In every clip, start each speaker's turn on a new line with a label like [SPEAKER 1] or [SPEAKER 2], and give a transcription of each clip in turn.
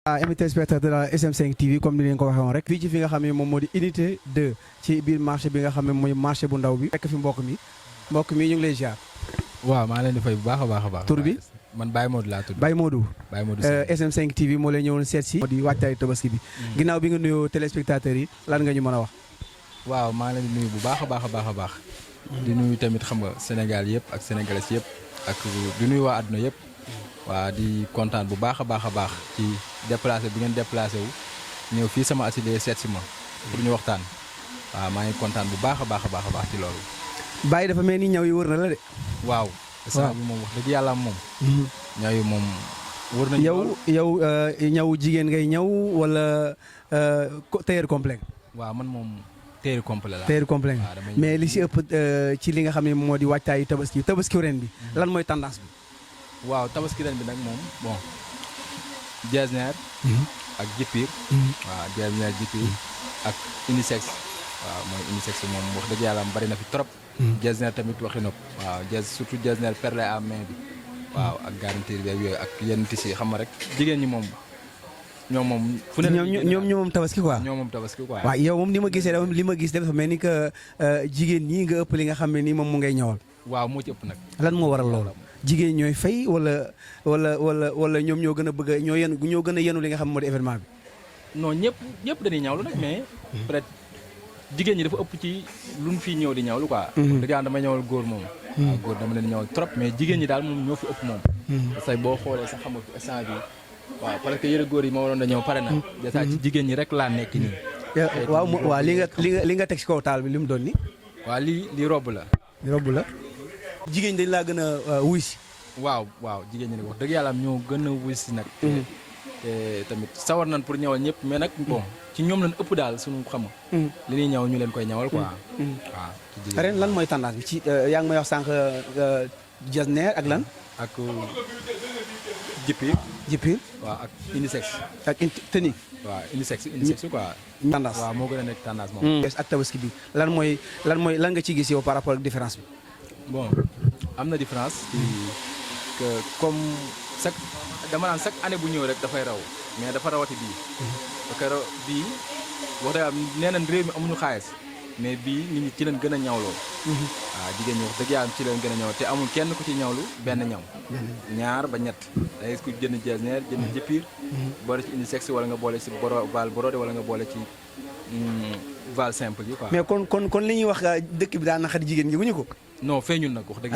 [SPEAKER 1] Amis téléspectateurs de la SM5 TV comme ni leen ko waxee woon rek fii ci fi nga xam ne moom moo di unité 2 ci biir marché bi nga xam ne mooy marché bu ndaw bi fekk fi mbokk mi ñu ngi lay ziar.
[SPEAKER 2] waaw maa leen di fay bu baax a baax.
[SPEAKER 1] tur bi
[SPEAKER 2] man Baye Modou laa tudd.
[SPEAKER 1] Baye Modou.
[SPEAKER 2] Baye Modou
[SPEAKER 1] SM5 TV moo lay ñëwoon seet si. moo di waajtaayu tabaski bi. ginnaaw bi nga nuyoo téléspectateurs yi lan nga ñu mën a wax.
[SPEAKER 2] waaw maa leen di nuyu bu baax a baax. di nuyu tamit xam nga Sénégal yëpp ak sénégalais yëpp ak di nuyu waa àdduna yëpp. waa di kontaan bu baax a baax ci déplacé bi ngeen déplacé wu ñëw fii sama atelier seet si ma pour ñu waxtaan waaw maa ngi kontaan bu baax a baax ci loolu.
[SPEAKER 1] Baye dafa mel ni ñaw yi wër na la de.
[SPEAKER 2] waaw. waaw bi moom wax dëgg yàlla moom. ñaw yi moom wër nañu.
[SPEAKER 1] yow ñaw jigéen ngay ñaw wala tailleur complet.
[SPEAKER 2] waaw man moom tailleur complet la.
[SPEAKER 1] tailleur complet mais li si ëpp ci li nga xam ne moo di waajtaayu tabaski ren bi. lan mooy tendance bi.
[SPEAKER 2] waaw tabaski ren bi nag moom bon jesner ak jippiir waaw jesner jippiir ak unisex waaw mooy unisex moom wax dëgg yàlla bari na fi trop jesner tamit waxi nopp waaw surtout jesner perlé à main bi waaw ak garantie bi yooyu ak yenn tissu xam nga rek jigéen ñi moom ñoom moom fu ne
[SPEAKER 1] ñoom moom tabaski quoi waaw yow moom ni ma gisee li ma gis dafa mel ni que jigéen ñi nga ëpp li nga xam ne nii moom mu ngay ñëwal
[SPEAKER 2] waaw moo ci ëpp nag
[SPEAKER 1] lan moo waral loolu jigéen ñooy fay wala ñoom ñoo gën a bëgg ñoo gën a yenu li nga xam moo di événement bi.
[SPEAKER 2] non ñëpp dañuy ñawlu nag mais peut-être jigéen ñi dafa ëpp ci luñ fii ñëw di ñawlu quoi. dëgg yàlla damay ñawal góor moom. waaw góor dama leen ñawal trop mais jigéen ñi daal moom ñoo fi ëpp moom. parce que boo xoolee sax xam nga instant bi waaw parce que yëre góor yi ma waroon na ñëw pare na. déjà ci jigéen ñi rek laa nekk nii.
[SPEAKER 1] waaw li nga teg ci kaw taal bi li mu doon ni
[SPEAKER 2] waaw lii robb la.
[SPEAKER 1] robb la. jigéen dañ laa gën a wuy si.
[SPEAKER 2] waaw jigéen ñi nag wax dëgg yàlla ñoo gën a wuy si nag. te tamit sawar nañ pour ñawal ñëpp mais nag bon ci ñoom lañ ëpp daal suñu xam li ñuy ñaw ñu leen koy ñawal quoi. waaw.
[SPEAKER 1] ren lan mooy tendance bi ci yaa ngi may wax sànq jesner ak lan.
[SPEAKER 2] ak jippiir. waaw ak unisex.
[SPEAKER 1] ak tenue.
[SPEAKER 2] waaw unisex quoi.
[SPEAKER 1] tendance
[SPEAKER 2] waaw moo gën a nekk tendance moom.
[SPEAKER 1] ak tabaski bi lan nga ci gis yow par rapport ak différence bi.
[SPEAKER 2] bon am na différence que comme dama naan chaque année bu ñëw rek dafay raw mais dafa rawati bii parce que bii wax dëgg nee nañ réew mi amuñu xaalis mais bii nit ñi ci leen gën a ñawloo waaw jigéen ñi wax dëgg yàlla ci leen gën a ñaw te amul kenn ku ci ñawlu benn ñaw ñaar ba ñett da ngay ku jënd jesner jënd jëppiir boole ci unisex wala nga boole ci val brodé wala nga boole ci val simple yi quoi.
[SPEAKER 1] mais kon li ñuy wax dëkk bi daan na xat jigéen ñi wuñu ko.
[SPEAKER 2] non feeñul nag wax dëgg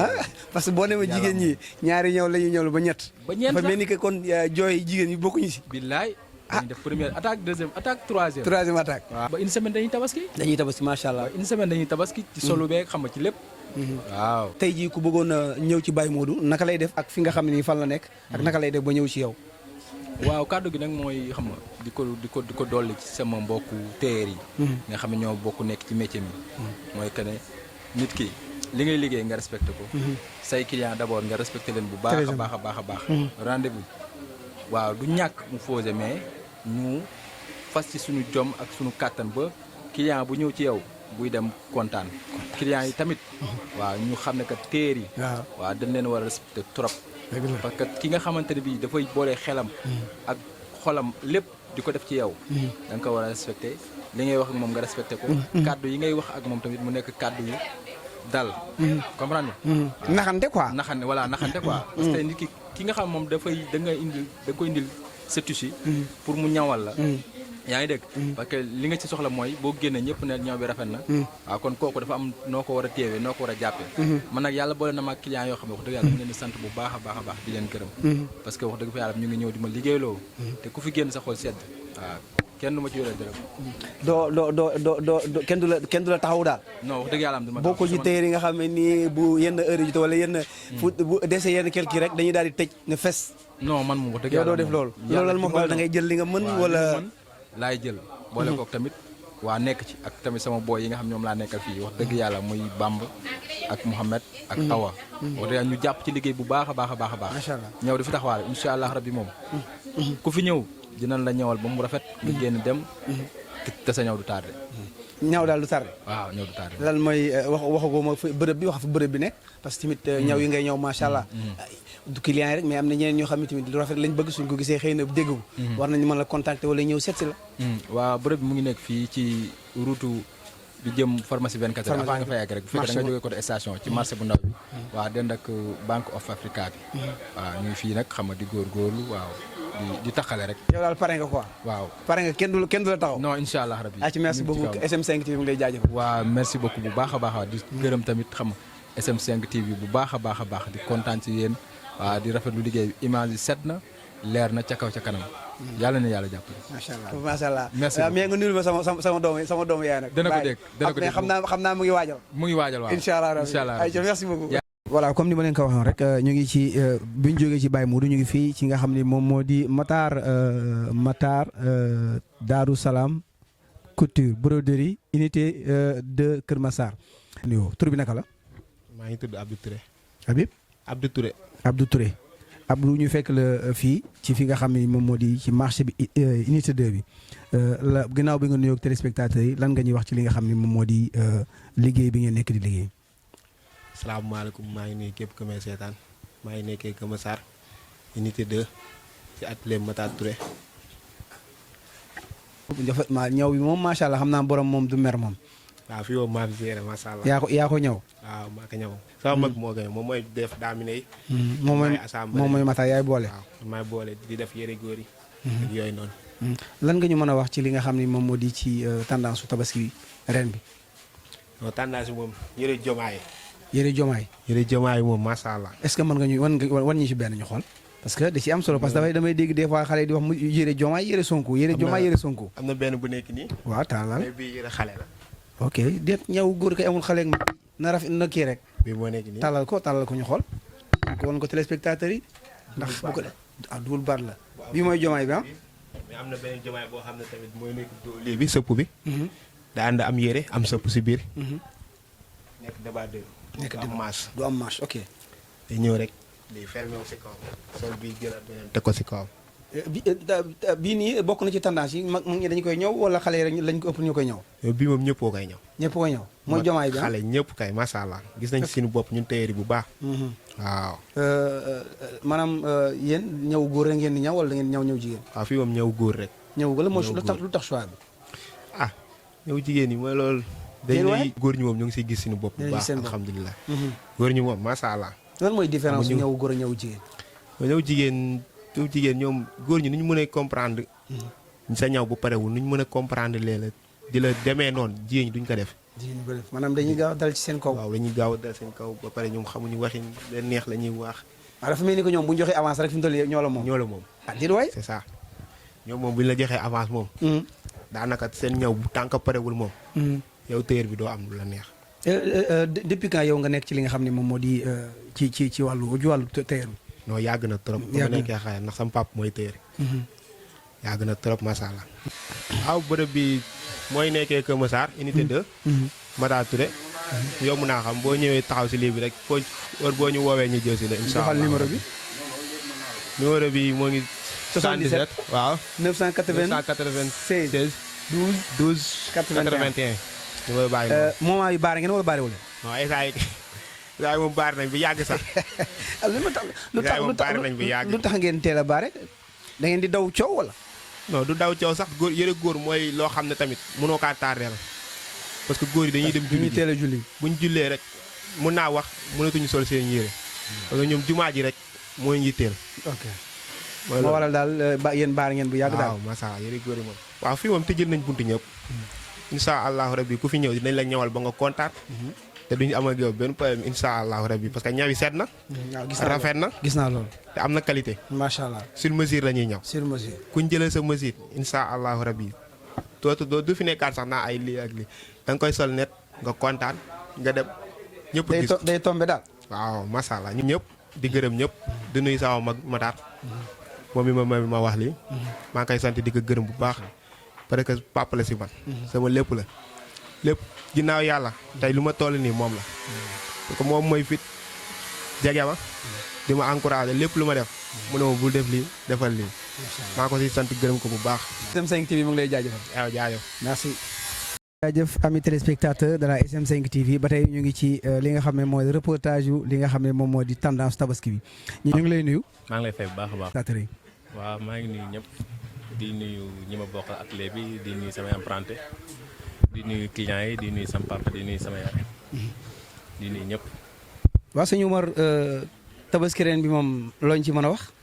[SPEAKER 1] parce que boo demee jigéen ñi ñaari ñëw la ñuy ñëw ba ñett.
[SPEAKER 2] dafa
[SPEAKER 1] mel ni que kon jooy jigéen ñi bokkuñu si.
[SPEAKER 2] billaay. dañuy def première attaque deuxième attaque troisième.
[SPEAKER 1] troisième attaque.
[SPEAKER 2] waaw ba une semaine dañuy tabaski.
[SPEAKER 1] macha allah.
[SPEAKER 2] une semaine dañuy tabaski. ci solu beeg xam nga ci lépp. waaw.
[SPEAKER 1] tey jii ku bëggoon a ñëw ci Baye Modou naka lay def ak fi nga xam ne nii fan la nekk. ak naka lay def ba ñëw ci yow.
[SPEAKER 2] waaw kàddu gi nag mooy xam nga di ko dolli ci sama mbokku téer yi. nga xam ne ñoo bokk nekk ci métier mi. mooy que ne nit ki li ngay liggéey nga respecté ko. say client d'abord nga respecté leen bu baax a baax. rendez-vous waaw du ñàkk mu fausé mais ñu fas ci suñu jom ak suñu kàttan ba client bu ñëw ci yow buy dem kontaan. client yi tamit. waaw ñu xam ne que téer yi. waaw dañ leen war a respecté trop. parce que ki nga xamante ne bii dafay boole xelam. ak xolam lépp di ko def ci yow. da nga ko war a respecté li ngay wax ak moom nga respecté ko. kàddu yi ngay wax ak moom tamit mu nekk kàddu yu dal. comprendre nga.
[SPEAKER 1] naxante quoi.
[SPEAKER 2] naxante quoi. parce que nit ki nga xam moom da koy indil sa tissu pour mu ñawal la. yaa ngi dégg. parce que li nga ci soxla mooy boo génnee ñëpp ne ñaw bi rafet na. waaw kon kooku dafa am noo ko war a téewee noo ko war a jàppee. man nag yàlla boole na ma ak client yoo xam ne wax dëgg yàlla ñu leen di sant bu baax a baax di leen gërëm. parce que wax dëgg fa yàlla ñu ngi ñëw di ma liggéeyloo. te ku fi génn sa xol sedd. waaw kenn du ma ci yoree dërëm.
[SPEAKER 1] doo kenn du la taxaw daal.
[SPEAKER 2] non wax dëgg yàlla am du ma
[SPEAKER 1] taxaw boo ko ci téer yi nga xam ne nii bu yenn heure yi wala yenn. bu dese yenn quelque rek dañuy daal di tëj ne fes.
[SPEAKER 2] non man moom wax dëgg yàlla
[SPEAKER 1] yow doo def loolu. loolu lan moo ko da ngay jël li nga mën wala.
[SPEAKER 2] laay jël boole kook tamit waa nekk ci ak tamit sama boy yi nga xam ñoom laa nekkal fii wax dëgg yàlla muy Bamb ak Mouhamed ak Awa wax dëgg ñu jàpp ci liggéey bu baax a baax.
[SPEAKER 1] macha allah
[SPEAKER 2] ñëw di fi taxawaale incha allah rabbi moom ku fi ñëw dinañ la ñëwal ba mu rafet nga génn dem te sa ñëw du tardé.
[SPEAKER 1] ñaw daal du tardé.
[SPEAKER 2] waaw ñëw du tardé.
[SPEAKER 1] lan mooy waxagoo ma bërëb bi wax fa bërëb bi nekk parce que tamit ñaw yi ngay ñëw macha allah du client yi rek mais am na ñeneen ñoo xam ne tamit lu rafet lañ bëgg suñ ko gisee xëy na dégg ko war nañu mën la contacter wala ñëw seet si la
[SPEAKER 2] waaw bërëb bi mu ngi nekk fii ci route bi jëm pharmacie 24 heures avant nga fa yegg rek bu fekkee da nga jógee côté station ci marché bu ndaw bi waaw dend ak Bank of Africa bi waaw ñu ngi fii nag xam nga di góorgóorlu waaw di taxale rek
[SPEAKER 1] yow daal pare nga quoi
[SPEAKER 2] waaw
[SPEAKER 1] pare nga kenn du la taxaw
[SPEAKER 2] non incha allah rabbi
[SPEAKER 1] ci merci beaucoup SM5 TV mu ngi lay jaajëfal
[SPEAKER 2] waaw merci beaucoup bu baax a baax di gërëm tamit xam nga SM5 TV bu baax a baax di kontaan ci yéen waaw di rafetlu liggéey bi image yi set na leer na ca kaw ca kanam yàlla na yàlla jàppale
[SPEAKER 1] macha allah
[SPEAKER 2] merci
[SPEAKER 1] mais nga nuyul ma sama doomu yaay nag
[SPEAKER 2] dana ko dégg
[SPEAKER 1] mais xam naa mu ngi waajal
[SPEAKER 2] waaw
[SPEAKER 1] incha allah ay merci beaucoup voilà comme ni ma leen ko waxoon rek ñu ngi ci bi ñu jógee ci Baye Modou ñu ngi fii ci nga xam ne moom moo di Matar Darou Salam Couture broderie unité 2 Kër Massar tur bi naka la
[SPEAKER 3] maa ngi tudd Abdou Touré
[SPEAKER 1] Habib Abdou Touré Abdou ñu fekk la fii ci fi nga xam ne moom moo di ci marché bi unité 2 bi la ginnaaw bi nga nuyoog téléspectateurs yi lan nga ñuy wax ci li nga xam ne moom moo di liggéey bi ngeen nekk di liggéey.
[SPEAKER 3] salaamaaleykum maa ngi nuyu képp ku may seetaan maa ngi nekkee Kër Massar unité 2 ci atelier Matar Touré.
[SPEAKER 1] ma ñëw bi moom macha allah xam naa borom moom du mer moom.
[SPEAKER 3] waaw fii moom maa fi géré macha allah.
[SPEAKER 1] yaa ko ñëw.
[SPEAKER 3] waaw maa ko ñëw. sama mag moo koy moom mooy def daamine yi.
[SPEAKER 1] moom mooy Matar yaay boole.
[SPEAKER 3] waaw maay boole di def yëre góor yi. ak yooyu noonu.
[SPEAKER 1] lan nga ñu mën a wax ci li nga xam ne moom moo di ci tendance su tabaski ren bi.
[SPEAKER 3] non tendance bi moom yëre jomaay.
[SPEAKER 1] yëre jomaay
[SPEAKER 3] moom macha allah.
[SPEAKER 1] est-ce que mën nga ñu wan ñu ci benn ñu xool. parce que da ci am solo parce que damay dégg des fois xale yi di wax mu yëre jomaay yëre sonko yëre jomaay yëre sonko.
[SPEAKER 3] am na benn bu nekk nii.
[SPEAKER 1] waaw taalal
[SPEAKER 3] mais bii yëre xale la.
[SPEAKER 1] ok déet ñaw góor kay amul xale ak na rafet na kii rek.
[SPEAKER 3] bii moo nekk nii
[SPEAKER 1] taalal ko ñu xool. ko wan ko téléspectateurs yi. ndax bu ko dugul baat la. bii mooy jomaay bi ah.
[SPEAKER 3] mais am na beneen jomaay boo xam ne tamit mooy nekk lii bi sëpp bi. daa ànd am yëre am sëpp si biir. nekk débardeur.
[SPEAKER 1] nekk
[SPEAKER 3] du am manche.
[SPEAKER 1] du am manche ok.
[SPEAKER 3] day ñëw rek. di fermé wu si kaw sol bii jëlaat beneen teg ko si kaw.
[SPEAKER 1] bii nii bokk na ci tendance yi mag ñi dañu koy ñëw wala xale yi lañ ko ëpp ñu koy ñëw.
[SPEAKER 3] bii moom ñëppoo koy ñëw.
[SPEAKER 1] ñëpp koy ñëw mooy jomaay bi
[SPEAKER 3] xale ñëpp kay macha allah gis nañ suñu bopp ñun tailleur bu baax. waaw.
[SPEAKER 1] maanaam yéen ñëw góor rek ngeen di ñëw wala da ngeen ñëw jigéen.
[SPEAKER 3] waaw fii moom ñëw góor rek.
[SPEAKER 1] ñëw wala mooy lu tax choix bi.
[SPEAKER 3] ah ñëw jigéen ñi mooy loolu. dañuy góor ñi moom ñu ngi siy gis suñu bopp bu baax alhamdulilah. góor ñi moom macha allah.
[SPEAKER 1] lan mooy différence ñëw góor ak ñëw jigéen.
[SPEAKER 3] ñëw jigéen ñoom góor ñi nu ñu mën a comprendre. sa ñaw bu parewul nu ñu mën a comprendre léeg-léeg di la demee noonu jigéen ñi duñ ko def.
[SPEAKER 1] jigéen ñi ko def maanaam dañuy gaaw a dal ci seen kaw.
[SPEAKER 3] waaw dañuy gaaw a dal seen kaw ba pare ñoom xamuñu waxin leen neex la ñuy wax.
[SPEAKER 1] waaw dafa mel ni que ñoom bu ñu joxee avance rek fi mu toll ñoo la moom.
[SPEAKER 3] ñoo la moom.
[SPEAKER 1] ah déedéet waay.
[SPEAKER 3] c'est ça ñoom moom bu ñu la joxee avance moom. daanaka seen ñaw bu tànk parewul moom. yow tailleur bi doo am lu la neex.
[SPEAKER 1] depuis quand yow nga nekk ci li nga xam ne moom moo di ci wàllu tailleur bi.
[SPEAKER 3] non yàgg na trop. bu ma nekkee xale ndax sama papa mooy tailleur. yàgg na trop macha allah. waaw bërëb bi mooy nekkee Kër Massar unité 2. Matar Touré. yomb naa xam boo ñëwee taxaw si lii bi rek foo boo ñu woowee ñu jël si la incha allah
[SPEAKER 1] numéro bi.
[SPEAKER 3] numéro bi moo ngi.
[SPEAKER 1] 77
[SPEAKER 3] waaw.
[SPEAKER 1] 996
[SPEAKER 3] 12 81. ñu koy bàyyi noonu.
[SPEAKER 1] moment yi baare ngeen wala baare wala.
[SPEAKER 3] non ay saa moom baare nañ bi yàgg sax.
[SPEAKER 1] lu tax ngeen teel a baare. da ngeen di daw coow wala.
[SPEAKER 3] non du daw coow sax góor yëre góor mooy loo xam ne tamit mënoo kaa tardeel parce que góor yi dañuy dem julli
[SPEAKER 1] teel a julli.
[SPEAKER 3] buñ jullee rek mun naa wax mënatuñu sol seen yére parce que ñoom jumaa ji rek mooy yitteel.
[SPEAKER 1] ok moo waral daal yéen baare ngeen bu yàgg daal.
[SPEAKER 3] waaw macha allah yëre góor yi moom. waaw fii moom tëjël nañ buntu ñëpp. incha allahu rabbi ku fi ñëw dinañ la ñëwal ba nga kontaan. te duñu am ak yow benn problème incha allahu rabbi parce que ñaw yi set na. rafet na
[SPEAKER 1] gis naa loolu.
[SPEAKER 3] te am na qualité.
[SPEAKER 1] macha allah
[SPEAKER 3] sur mesure la ñuy ñëw.
[SPEAKER 1] sur mesure.
[SPEAKER 3] kuñ jëlee sa mesure incha allahu rabbi du fi nekkaat sax naa ay lii ak lii da nga koy sol net nga kontaan nga dem. ñëpp gis
[SPEAKER 1] day tombé daal.
[SPEAKER 3] waaw macha allah ñun ñëpp di gërëm ñëpp. di nuyu sama mag Matar. moom mi ma wax lii. maa ngi koy sant di ko gërëm bu baax. parce que papa la si man. sama lépp la. lépp ginnaaw yàlla tey lu ma toll nii moom la. parce que moom mooy fit jege ma. di ma encouragé lépp lu ma def. mu ne ma bul def lii defal lii. maa ko si sant gërëm ko bu baax.
[SPEAKER 1] SM5 TV mu ngi lay jaajëfal.
[SPEAKER 3] waaw jaajëf.
[SPEAKER 1] merci. jaajëf ami téléspectateur de la SM5 TV ba tey ñu ngi ci li nga xam ne mooy reportage yu li nga xam ne moom moo di tendance tabaski bi ñu ngi lay nuyu.
[SPEAKER 4] maa ngi lay fay bu baax a baax.
[SPEAKER 1] Satary.
[SPEAKER 4] waaw maa ngi nuyu ñëpp di nuyu ñi ma bokk atelier bi di nuyu samay apprenti di nuyu clients yi di nuyu sama papa di nuyu sama yaay di nuyu ñëpp.
[SPEAKER 1] waaw sëñ Omar tabaski ren bi moom looñ ci mën a wax.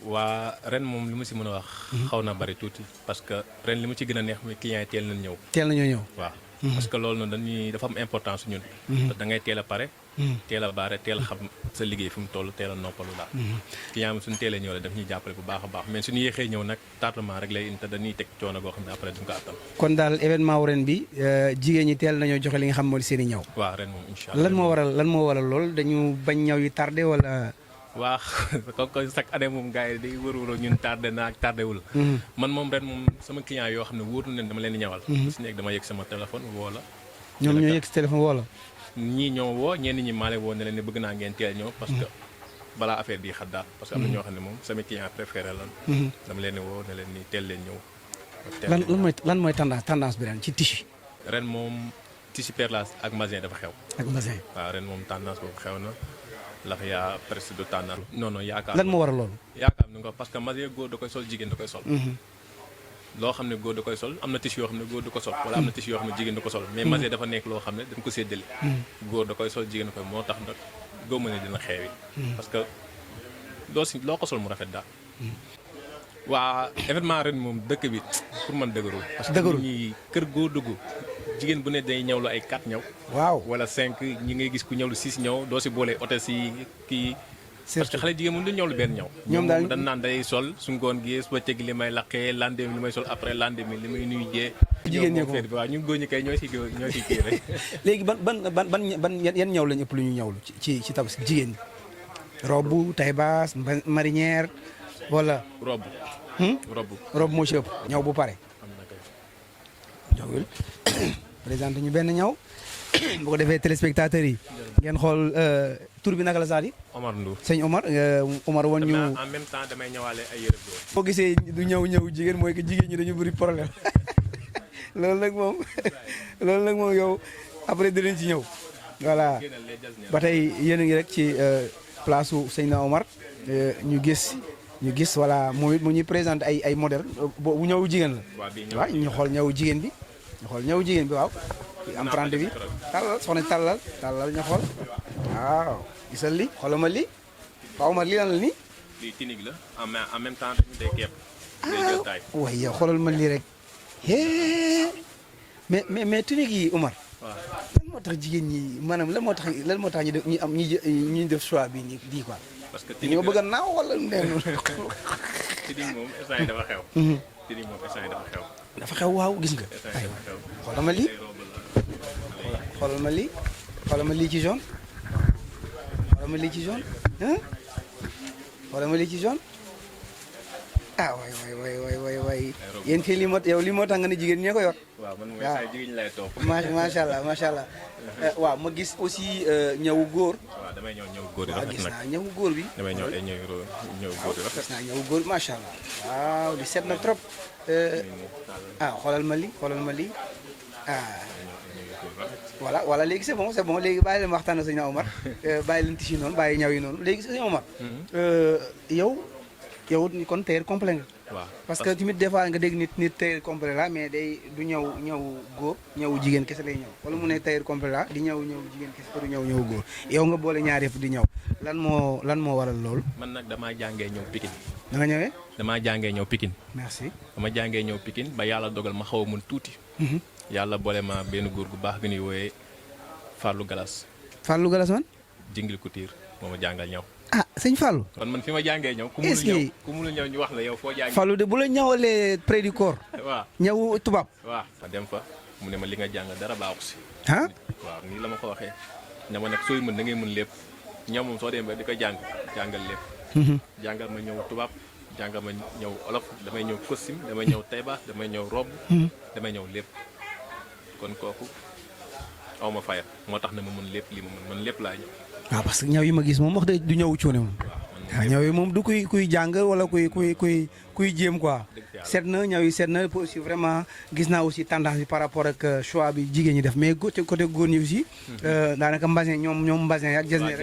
[SPEAKER 4] waa ren moom li ma si mën a wax. xaw na bari tuuti parce que ren li ma ci gën a neex mooy clients yi teel nañ ñëw.
[SPEAKER 1] teel nañoo ñëw.
[SPEAKER 4] waaw parce que loolu noonu dañuy dafa am importance ñun. da ngay teel a pare. teel a baare teel a xam sa liggéey fi mu toll teel a noppalu daal. client bi suñu teelee ñëw la daf ñuy jàppale bu baax a baax mais suñu yéexee ñëw nag tardement rek lay indi te dañuy teg coono goo xam ne après duñ ko attan.
[SPEAKER 1] kon daal événement wu ren bi jigéen ñi teel nañoo joxe li nga xam moo di seen i ñaw.
[SPEAKER 4] waaw ren moom incha allah
[SPEAKER 1] lan moo waral lool dañu bañ ñaw yi tardé wala.
[SPEAKER 4] waaw comme chaque année moom gars yi day wër-wëroo ñun tardé na ak tardé wul. man moom ren moom sama client yoo xam ne wóor na leen dama leen di ñawal. su nekk dama yëg sama téléphone woo la.
[SPEAKER 1] ñoom ñoo yëg si téléphone woo la.
[SPEAKER 4] ñii ñoo woo ñenn ñi maa leen woo ne leen ne bëgg naa ngeen teel ñëw parce que balaa affaire bi xat daal parce que am na ñoo xam ne moom sama client préféré lan dama leen di woo ne leen ni teel leen ñëw.
[SPEAKER 1] lan mooy tendance bi ren ci tissu.
[SPEAKER 4] ren moom tissu perlage ak mazin dafa xew.
[SPEAKER 1] ak mazin.
[SPEAKER 4] waaw ren moom tendance boobu xew na ndax yaa presque du tendance. non yaakaar
[SPEAKER 1] lan moo waral loolu.
[SPEAKER 4] yaakaar ni nga parce que mazin góor da koy sol jigéen da koy sol. loo xam ne góor da koy sol am na tissu yoo xam ne góor da ko sol wala am na tissu yoo xam ne jigéen da ko sol mais mazin dafa nekk loo xam ne dañ ko séddale. góor da koy sol jigéen da koy moo tax nag góob ne dina xeewi. parce que loo ko sol mu rafet daal. waa événement ren moom dëkk bi pour man dëgërul. parce que nit ñi kër goo dugg jigéen bu ne day ñawlu ay 4 ñaw.
[SPEAKER 1] waaw
[SPEAKER 4] wala 5 ñi ngay gis ku ñawlu 6 ñaw doo si boole hôtel si kii. parce que xale jigéen moom du ñawlu benn ñaw.
[SPEAKER 1] ñoom daal
[SPEAKER 4] dañ naan day sol su ngoon gi su bëccëg li may laqee lendemain li may sol après lendemain li may nuyu jee.
[SPEAKER 1] jigéen ñi ko
[SPEAKER 4] waaw ñun góor ñi kay ñoo si kii rek.
[SPEAKER 1] léegi ban yan ñaw lañ ëpp lu ñu ñawlu ci tabaski jigéen ñi. robe taille basse marinière wala.
[SPEAKER 4] robe.
[SPEAKER 1] robe moo ci ëpp. ñaw bu pare. ñawul présenté ñu benn ñaw bu ko defee téléspectateurs yi ngeen xool tur bi naka la sax di.
[SPEAKER 4] Omar Ndour
[SPEAKER 1] sëñ Omar Omar woon ñu.
[SPEAKER 4] en même temps damay ñëwaale ay yére góor.
[SPEAKER 1] boo gisee du ñëw jigéen mooy que jigéen ñi dañu bëri problème loolu nag moom yow après dinañ ci ñëw. voilà ba tey yéen a ngi rek ci place su sëñ na Omar ñu gis voilà moom it mu ñuy présenté ay modèle bu ñëw jigéen la. waaw ñu xool ñëw jigéen bi. waaw. emprunté bi tàllal soxna tàllal ñu xool. waaw gisal li xoolal ma li waaw ma li lan la nii.
[SPEAKER 4] lii tunique la en même temps dañu day kepp. day jël taay.
[SPEAKER 1] waaye yow xoolal ma lii rek. mais tunique yi Omar.
[SPEAKER 4] waaw
[SPEAKER 1] lan moo tax jigéen ñi maanaam lan moo tax ñu def choix bi nii quoi.
[SPEAKER 4] parce que
[SPEAKER 1] ñoo bëgg a naaw wala nee
[SPEAKER 4] tunique moom instant yi dafa xew. tunique moom instant yi dafa xew.
[SPEAKER 1] dafa xew waaw gis nga. aywa xoolal ma lii. xoolal ma lii ci jaune. xoolal ma lii ci jaune. xoolal ma lii ci jaune. ah waay yéen kay lii moo tax nga ne jigéen ñee ko yor.
[SPEAKER 4] waaw man mooy saa jigéen ñi lay topp.
[SPEAKER 1] macha allah. waaw ma gis aussi ñawu góor.
[SPEAKER 4] waaw damay ñëw góor yi rafet
[SPEAKER 1] gis
[SPEAKER 4] nag
[SPEAKER 1] naa ñawu góor bi.
[SPEAKER 4] damay ñëw ay ñëw góor yi rafet.
[SPEAKER 1] gis naa ñawu góor macha allah. waaw di set na trop. xoolal ma lii voilà léegi c'est bon léegi bàyyi leen waxtaan ak sëñ Omar bàyyi leen tissu noonu bàyyi ñaw yi noonu léegi sëñ Omar. yow kon tailleur complet nga.
[SPEAKER 4] waaw
[SPEAKER 1] parce que tamit des fois nga dégg nit tailleur complet la mais day du ñëw góor ñëw jigéen kese lay ñëw wala mu ne tailleur complet la di ñëw jigéen kese du ñëw góor yow nga boole ñaar yëpp di ñëw lan moo waral loolu.
[SPEAKER 4] man nag damaa jàngee ñëw Pikine.
[SPEAKER 1] da nga ñëwee.
[SPEAKER 4] damaa jàngee ñëw Pikine.
[SPEAKER 1] merci.
[SPEAKER 4] dama jàngee ñëw Pikine ba yàlla dogal ma xaw a mën tuuti. yàlla boole ma benn góor gu baax gi ñuy wooyee Fallou Galas.
[SPEAKER 1] Fallou Galas man.
[SPEAKER 4] Jingil Couture moo ma jàngal ñëw.
[SPEAKER 1] ah sëñ Fallou.
[SPEAKER 4] kon man fi ma jàngee ñëw. ku mu ñëw ñu wax la yow foo jàngee.
[SPEAKER 1] Fallou de bu la ñawalee près du corps.
[SPEAKER 4] waaw
[SPEAKER 1] ñëw tubaab.
[SPEAKER 4] waaw ma dem fa mu ne ma li nga jàng dara baaxu si.
[SPEAKER 1] ah.
[SPEAKER 4] waaw nii la ma ko waxee. ne ma nag sooy mën da ngay mën lépp ñëw moom soo demee di ko jàngal lépp. jàngal ma ñëw tubaab jàngal ma ñëw olof damay ñëw costume damay ñëw taille damay ñëw robe. damay ñëw lépp kon kooku aw ma fayal moo tax ne ma mën lépp li ma mën lépp laa ñëw.
[SPEAKER 1] waaw parce que ñaw yi ma gis moom wax dëgg du ñëw cuune moom. waaw ñaw yi moom du kuy jàng wala kuy jéem quoi. seet na ñaw yi seet na aussi vraiment gis naa aussi tendance bi par rapport ak choix bi jigéen ñi def mais côté góor ñi aussi. daanaka mbasin ñoom mbasin ak jas rek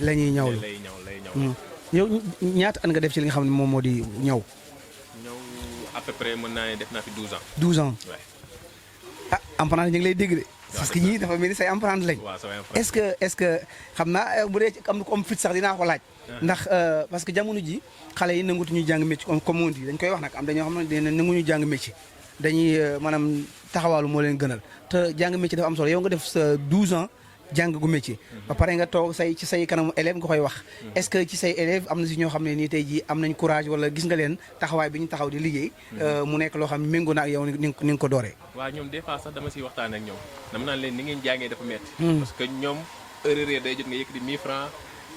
[SPEAKER 1] la ñuy ñawlu. yow ñaata at nga def ci li nga xam ne moom moo di ñaw.
[SPEAKER 4] ñaw à peu près mën naa ne def naa fi 12 ans.
[SPEAKER 1] 12 ans. ah emprunté ñu ngi lay dégg de. parce que ñii dafa mel ni say emprunté lañ. est-ce que xam naa bu dee am na ko am fit sax dinaa ko laaj. ndax parce que jamono ji xale yi nangutuñu jàng métier comme on dit dañ koy wax nag am dañoo xam ne dina nanguñu jàng métier dañuy maanaam taxawaalu moo leen gënal te jàng métier dafa am solo yow nga def sa 12 ans jàng gu métier. ba pare nga toog ci say kanamu élève nga koy wax. est-ce que ci say élèves am na si ñoo xam ne nii tey jii am nañ courage wala gis nga leen taxawaay bi ñu taxaw di liggéey. mu nekk loo xam ne méngoo na ak yow ni nga ko dooree.
[SPEAKER 4] waaw ñoom des fois sax dama siy waxtaan ak ñoom dama naan leen ni ngeen jàngee dafa metti parce que ñoom heure réer day jot nga yëkkati 1000 francs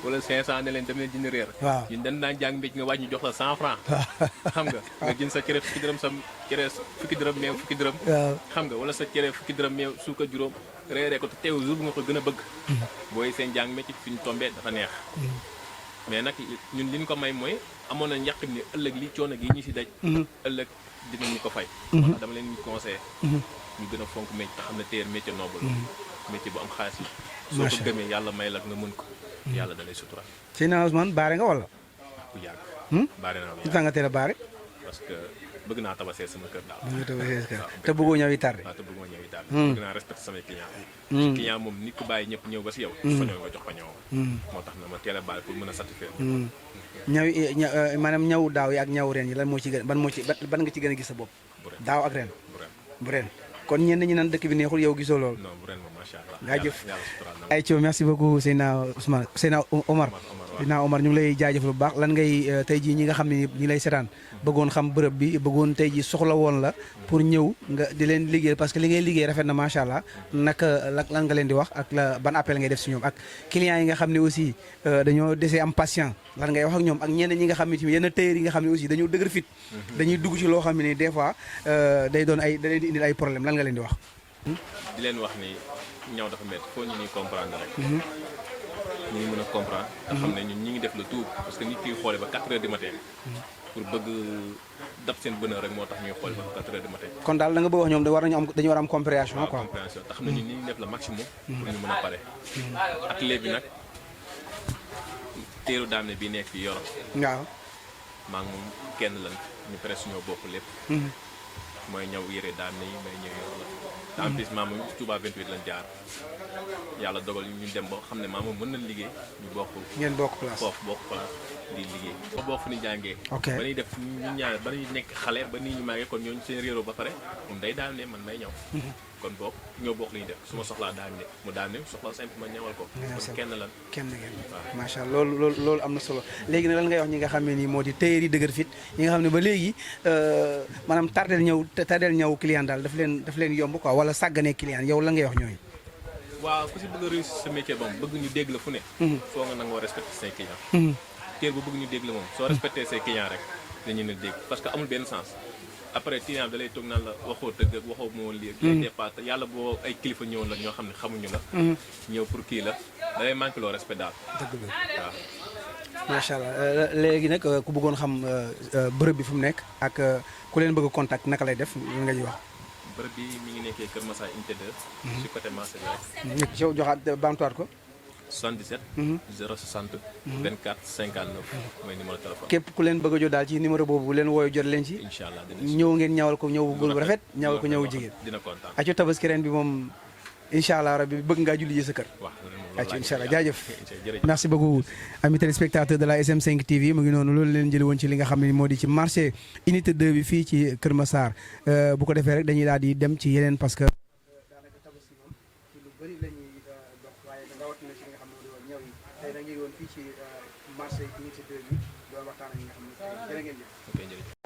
[SPEAKER 4] wala 500 ne leen dem leen jënd réer.
[SPEAKER 2] waaw
[SPEAKER 4] ñun dañ daan jàng mbéj nga wàññi jox la 100 francs xam nga jënd sa cere fukki dërëm sa cere fukki dërëm meew fukki dërëm.
[SPEAKER 1] waaw
[SPEAKER 4] xam nga wala sa cere fukki dërëm meew suukar juróom réeree ko te teew jour bu nga ko gën a bëgg. booy seen jàng métti fi ñu tombee dafa neex. mais nag ñun li ñu ko may mooy amoon nañ yàq ni ëllëg li coono gi ñu si daj. ëllëg dinañu ko fay. moo tax dama leen ñu conseillé. ñu gën a fonk métier te xam ne téer métier noble la. métier bu am xaalis la. soo ko gëmee yàlla may la nga mën ko. yàlla da lay sutura.
[SPEAKER 1] Seydina Ousmane baare nga wala.
[SPEAKER 4] bu yàgg. baare naa
[SPEAKER 1] lu tax nga teel a baare.
[SPEAKER 4] parce que bëgg naa tabaxee sama kër daal.
[SPEAKER 1] te bëggoo ñëw yi tardé.
[SPEAKER 4] waaw te bëggoo ñëw yi tardé. bëgg naa respecté samay client. client moom nit ku bàyyi ñëpp ñëw ba si yow. fa ñëw nga jox ko ñëw. moo tax na ma teel a baare pour mën a satisfaire.
[SPEAKER 1] maanaam ñaw daaw yi ak ñaw ren yi lan moo ci gën ban nga ci gën a gis sa bopp. daaw ak ren. bu ren kon ñenn ñi naan dëkk bi neexul yow gisoo lool.
[SPEAKER 4] non bu ren moom macha allah.
[SPEAKER 1] jaajëf ay Thio merci beaucoup Seydina Ousmane Seydina Omar. Seydina Omar ñu ngi lay jaajëfal bu baax lan ngay tey jii ñi nga xam ne ñi lay seetaan bëggoon xam bërëb bi bëggoon tey jii soxla woon la pour ñëw nga di leen liggéey parce que li ngay liggéey rafet na macha allah naka lan nga leen di wax ak la ban appel ngay def si ñoom ak clients yi nga xam ne aussi dañoo desee am patient lan ngay wax ak ñoom ak ñenn ñi nga xam ne tamit yenn tailleur yi nga xam ne aussi dañoo dëgër fit dañuy dugg ci loo xam ne des fois day doon ay da leen di indil ay problème lan nga leen di wax.
[SPEAKER 4] di leen wax ni ñaw dafa métti foo ñu ñuy comprendre rek. ñu ngi mën a comprendre. te xam ne ñun ñi ngi def le tout parce que nit ki xoole ba 4 heures du matin. pour bëgg dab seen bonheur rek moo tax ñuy xoole ba 4 heures du matin.
[SPEAKER 1] kon daal da nga bëgg wax ñoom dañu war a am compréhension quoi.
[SPEAKER 4] compréhension te xam ne ñun ñi ngi def le maximum. pour ñu mën a pare. atelier bi nag teeru daam ne bii nekk fi yoro.
[SPEAKER 1] waaw.
[SPEAKER 4] maa ngi moom kenn lan ñu presque ñoo bokk lépp. mooy ñaw yére daan nañu may ñëw yor la. te en plus maam Touba 28 lañ jaar yàlla dogal ñu dem ba xam ne maam mën nañ liggéey ñu bokk.
[SPEAKER 1] ngeen bokk place
[SPEAKER 4] foofu bokk place di liggéey. ba bokk fu ñu jàngee.
[SPEAKER 1] ok
[SPEAKER 4] ba ñuy def ñu ñaar ba ñuy nekk xale ba nii ñu màggee kon ñooñu seen réeroo ba pare moom day daal ne man may ñaw. kon bokk ñoo bokk li ñu def su ma soxlaa daan ne mu daan ne soxla simplement ñawal ko. kon kenn lan
[SPEAKER 1] kenn ngeen macha allah loolu am na solo léegi nag lan ngay wax ñi nga xam ne nii moo di tailleur yi dëgër fit ñi nga xam ne ba léegi maanaam tardel ñëw client daal daf leen yomb quoi wala sàgganee client yow lan ngay wax ñooñu.
[SPEAKER 4] waaw ku si bëgg a réussir sa métier moom bëgg ñu dégg la fu ne. foo nga nangoo respecté say client. teer bu bëgg ñu dégg la moom soo respecté say client rek dañu ne dégg parce que amul benn sens. après client da lay toog naan la waxoo dëgg ak waxoo moo lii ak lay dépassé yàlla boo ay kilifa ñëwoon la ñoo xam ne xamuñu la ñëw pour kii la da lay manqué loo respect daal
[SPEAKER 1] dëgg la
[SPEAKER 4] waaw
[SPEAKER 1] macha allah léegi nag ku bëggoon xam bërëb bi fu mu nekk ak ku leen bëgg contact naka lay def lan nga ñuy wax
[SPEAKER 4] bërëb bi mi ngi nekkee Kër Massar unité 2 si côté marché bi
[SPEAKER 1] rek yow joxaat bantuwaat ko
[SPEAKER 4] 77 060 24 59 mooy numéro téléphone
[SPEAKER 1] képp ku leen bëgg a jot daal ci numéro boobu bu leen wooyu jot leen ci
[SPEAKER 4] incha allah
[SPEAKER 1] ñëw ngeen ñawal ko ñëw bu góor bu rafet ñawal ko ñëw jigéen
[SPEAKER 4] dina kontaan
[SPEAKER 1] aco tabaski ren bi moom incha allah rabbi bëgg ngaa julli ji sa kër aco incha allah jaajëf merci beaucoup amis téléspectateurs de la SM5 TV mu ngi noonu loolu leen jëli woon ci li nga xam ne moo di ci marché unité 2 bi fii ci Kër Massar bu ko defee rek dañuy daal di dem ci yeneen parce que daanaka tabaski moom ci lu bëri la ñuy dox waaye rawatina ci li nga xam ne moo di woon ñëw yi tey nag ñu ngi woon fii ci marché unité 2 bi doon waxtaan ak ñi nga xam ne jërë ngeen jëf